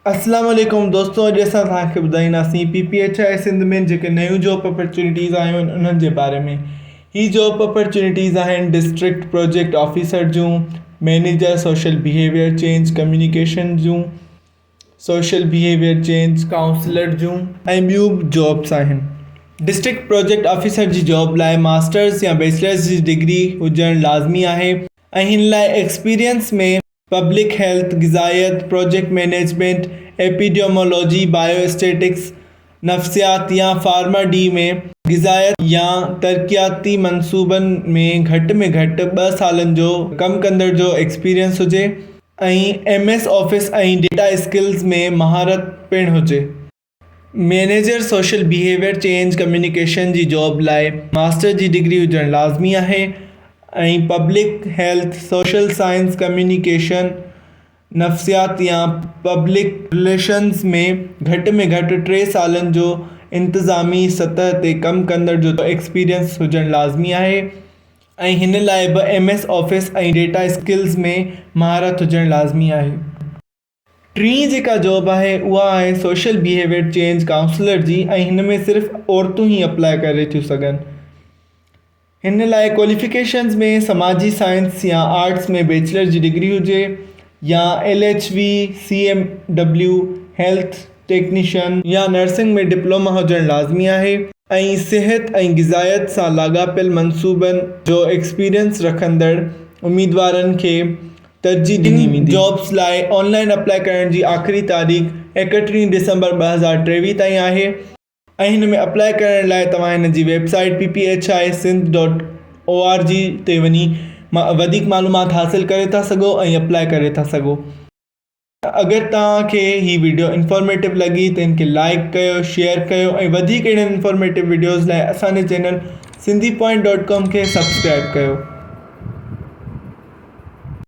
اسلام عليڪم دوستو اڄ اسان توهان کي ٻڌائينداسين P P H I Sindh ۾ جيڪي نيون جاب اپرچونيٽيز آيون آهن انهن جي باري ۾ هي جاب اپرچونيٽيز آهن ڊسٽرڪٽ پروجيڪٽ آفيسر جون manager social behaviour change communication جون سوشل بيهيويئر چينج ڪائونسلر جون ۽ ٻيون به جابس آهن ڊسٽرڪٽ پروجيڪٽ آفيسر جي جاب لاء ماسٽرس يا بيچلرس جي ڊگري هجڻ لازمي آهي ۽ هن لاء ايڪسپيرينس ۾ پبلڪ هيلٿ، غذائيت، project management, epidemiology, bio statistics, نفسيات يا فارما ڊي ۾ غذائيت يا ترقياتي منصوبن ۾ گهٽ ۾ گهٽ ٻه سالن جو ڪم ڪندڙ جو ايڪسپيرينس هجي ۽ M S office ۽ data skills ۾ مهارت پڻ هجي. Manager social behaviour change communication جي جاب لاء ماسٽر جي ڊگري هجڻ لازمي آهي ۽ public health, social science, communication, نفسيات يا پبلڪ رليشنز ۾ گهٽ ۾ گهٽ ٽي سالن جو انتظامي سطح تي ڪم ڪندڙ جو ايڪسپيرينس هجڻ لازمي آهي ۽ هن لاء به M S office ۽ data skills ۾ مهارت هجڻ لازمي آهي. ٽين جيڪا جاب آهي اها آهي سوشل بيهيويئر چينج ڪائونسلر جي ۽ هن ۾ صرف عورتون ئي اپلاء ڪري ٿيون سگهن. هن لاء ڪواليفڪيشنز ۾ سماجي سائنس يا آرٽس ۾ بيچلر جي ڊگري هجي يا L H V, C M W, health technician يا نرسنگ ۾ ڊپلوما هجڻ لازمي آهي ۽ صحت ۽ غذائيت سان لاڳاپيل منصوبن جو ايڪسپيرينس رکندڙ اميدوارن کي ترجيح ڏني ويندي. جابس لاء آن لائن اپلاء ڪرڻ جي آخري تاريخ 31 ڊسمبر 2023 تائين آهي ۽ هن ۾ اپلاء ڪرڻ لاء توهان هن جي website P P H I Sindh dot O R G تي وڃي وڌيڪ معلومات حاصل ڪري ٿا سگهو ۽ اپلاء ڪري ٿا سگهو. اگر توهان کي هي وڊيو انفارميٽو لڳي ته هن کي لائيڪ ڪيو شيئر ڪيو ۽ وڌيڪ اهڙين انفارميٽو وڊيوز لاء اسان جي channel Sindhi point dot com کي سبسڪرائب ڪيو.